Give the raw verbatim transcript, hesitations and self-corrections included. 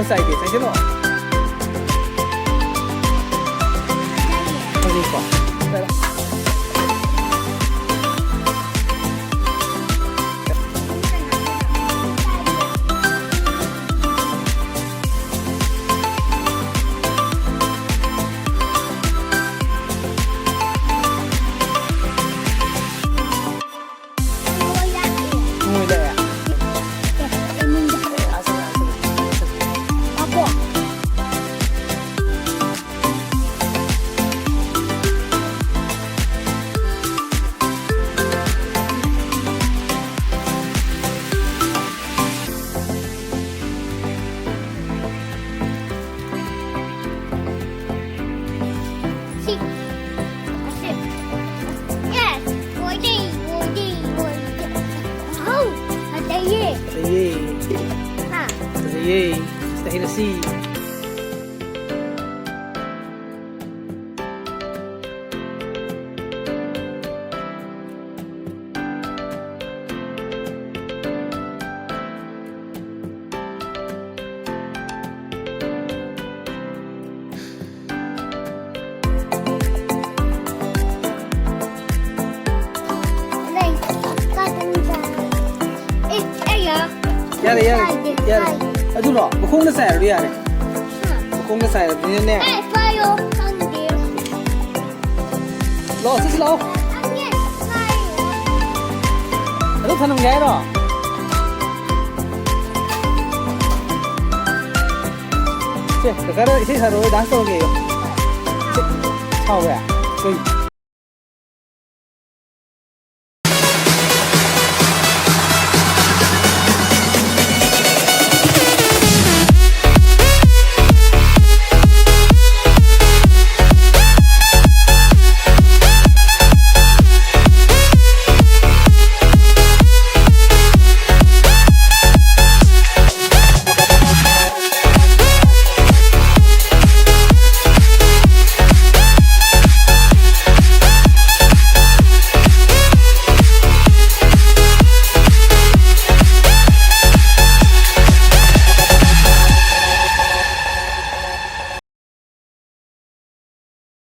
ꯆꯥꯏꯒꯦ, ꯆꯥꯏꯁꯤꯜꯂꯣ꯫ ꯍꯧꯖꯤꯛꯀꯣ꯫ Yes. ꯑꯣꯏꯗꯦ, ꯑꯣꯏꯗꯦ, ꯑꯣꯏꯗꯦ꯫ ꯋꯥꯎ, ꯐꯖꯩꯌꯦ꯫ ꯐꯖꯩꯌꯦ꯫ ꯍꯥ? ꯐꯖꯩꯌꯦ꯫ ꯁꯤꯗ ꯍꯩꯅꯁꯤ꯫ ꯌꯥꯔꯦ, ꯌꯥꯔꯦ, ꯌꯥꯔꯦ꯫ ꯑꯗꯨꯔꯣ? ꯃꯈꯣꯡꯗ ꯆꯥꯏꯔꯗꯤ ꯌꯥꯔꯦ꯫ ꯃꯈꯣꯡꯗ ꯆꯥꯏꯔꯕꯅꯤꯅꯅꯦ꯫ ꯂꯥꯛꯑꯣ, ꯁꯤꯁꯤ ꯂꯥꯛꯑꯣ꯫ ꯑꯗꯨ ꯊꯅꯝꯒꯦ ꯍꯥꯏꯔꯣ? ꯁꯦ, ꯀꯀꯥꯗ ꯏꯁꯩ ꯁꯛꯂꯛꯑꯣ, dance ꯇꯧꯔꯒꯦꯌꯣ꯫ ꯁꯦ, ꯁꯥꯎꯔꯦ? ꯀꯩ?